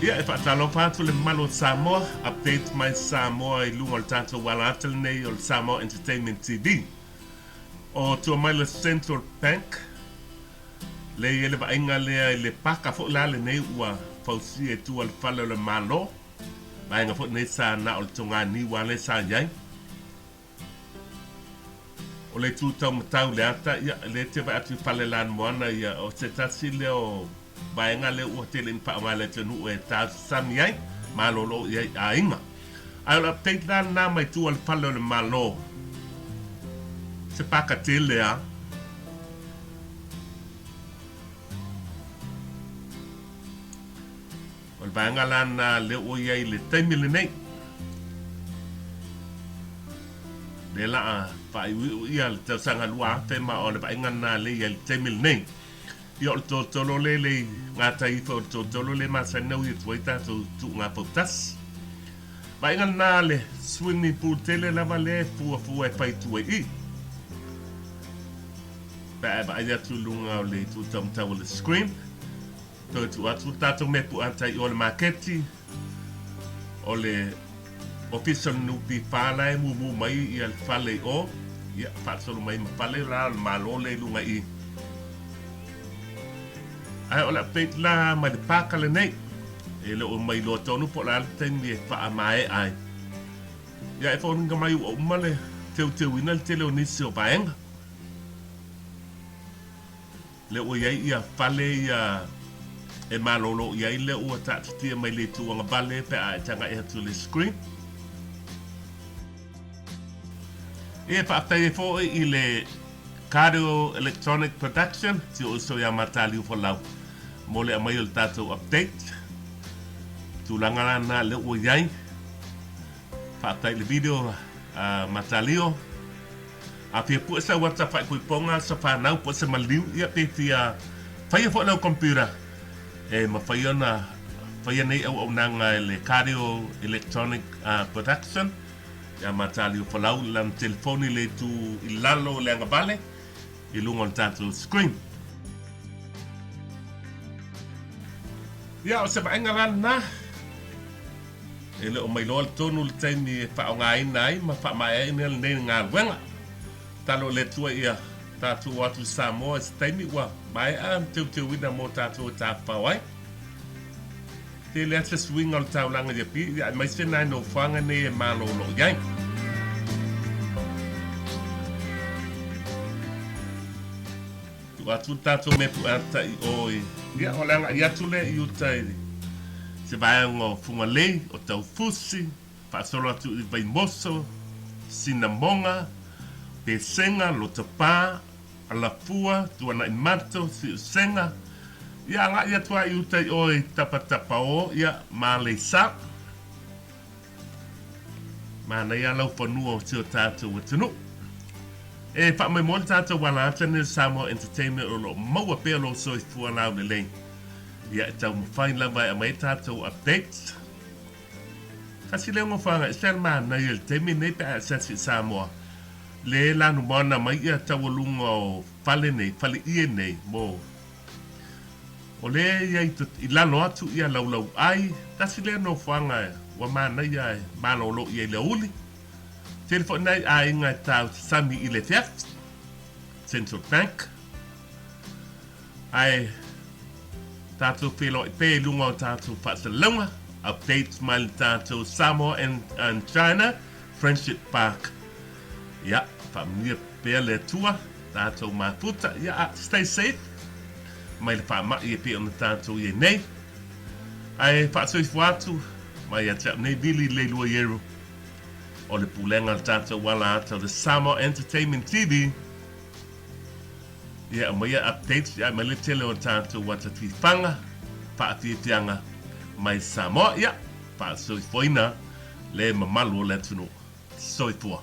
Ia, e faatalofa atu le mamalu o Samoa, update mai Samoa i luga o le tatou ala ata lenei o le Samoa Entertainment TV. O tua mai le Central Bank, le i ai le vaaiga lea i le paka foi la lenei ua fausia i tua o le fale o le Malo, vaega foi lenei sa na o le toganiu lava lea sa i ai. O le itu taumatau i le ata, ia, lea e te vaai atu i fale lanumoana, ia, o se tasi lea o vaega lea ua tele ina faaaoga e le atunuu e tausasami ai, malolo i ai aiga. Ae o le update la lena mai tua i le fale o le Malo, se paka tele a. O le vaega la lena lea ua i ai i le taimi lenei. Lea la a faaiuiu ia le tausaga 2000 ma o le vaaiga lena lea i ai i le taimi lenei. Ia o le tolotolo lea le i gatai ifo o le tolotolo lea masani na ui atu ai tatou tuuga fautasi. Vaaiga lena le swimming pool tele lava lea e fuafua e fai tua i i. Pe a e vaai atu i luga o le itu taumatau o le screen, toe tuu atu le tatou mea puatai o le maketi, o le ofisa o le NPF la e mumu mai ia le fale i o, ia faasolo mai ma fale la o le Malo lea i luga i i. Ae o le update la mai le paka lenei, e le o mai loa tonu po o le a le taimi e faamaea ai. Ia e foliga mai ua uma le teuteuina le tele o nisi o vaega. Lea ua i ai ia fale ia e malolo i ai lea ua taatitia mai le itu agavale pe a e tagai atu i le screen. E faafetai ai foi i le Cardio Electronic Production, si ou uso ia Mataliufolau mo le aumai o le tatou update. Tulaga la na lea ua i ai. Faafetai i le video a Matalio. A fia pue sau ata faaipoipoga sa fanau po o se maliu, ia pe fia faia foi lau computer, e mafai ona faia nei auaunaga e le Cardio Electronic Production ia Matalio Folau i lana telefoni i le itu i lalo o le agavale i luga o le tatou screen. Ia, o se vaaiga la lena. E le o mailoa le tonu le taimi e faaaogaina ai ma faamaeaina lenei galuega. Tatalo i le Atua ia tatou o atu i Samoa i se taimi ua maea ona teuteuina mo tatou e tafafao ai. Tele lava se suiga o le taulaga i Apia, aemaise nai nofoaga nei e malolo i ai. Tuu atu le tatou mea pueata i o i, ia, o le agai atu lea i uta i se vaega o Fugalei, o Taufusi, faasolo atu i Vaimoso, Sinamoga, Pesega, Lotopā, Alafua, Tuanaimato, Siusega, ia agai atu lava i uta i o i Tapatapaō, ia, ma Aleisa. Manaia lau fanua o si o tatou atunuu. E faamoemoe le tatou ala ata nei o Samoa Entertainment o lo o maua pea lou soifua laulelei. Ia e taumafai lava e aumai ai tatou updates. Tasi lea nofoaga ese le manaia i le taimi lenei pe a asiasi i Samoa le lanumoana mai ia taualuga o fale nei, fale ie nei mo O lea ia i lalo atu ia laulau ai, tasi lea nofoaga ua manaia e malolo i ai le aouli. Tele foi nai aiga e tau sasami i le afiafi, Central Bank, ae tatou feiloai pea i luga o tatou faasalalauga, updates mai le tatou Samoa and China Friendship Park. Ia, faamanuia pea le Atua, tatou mafuta, ia, stay safe mai le faamai e pei ona tatou i ai nei. Ae faasoifua atu mai ia te au nei Vili Leilua Ieru o le pulega o le tatou ala ata o le Samoa Entertainment TV. Ia aumaia updates ia aumai le tele o tatou ata tifaga faafiafiaga mai Samoa. Ia, faasoifuaina le mamalu o le atunuu. Soifua.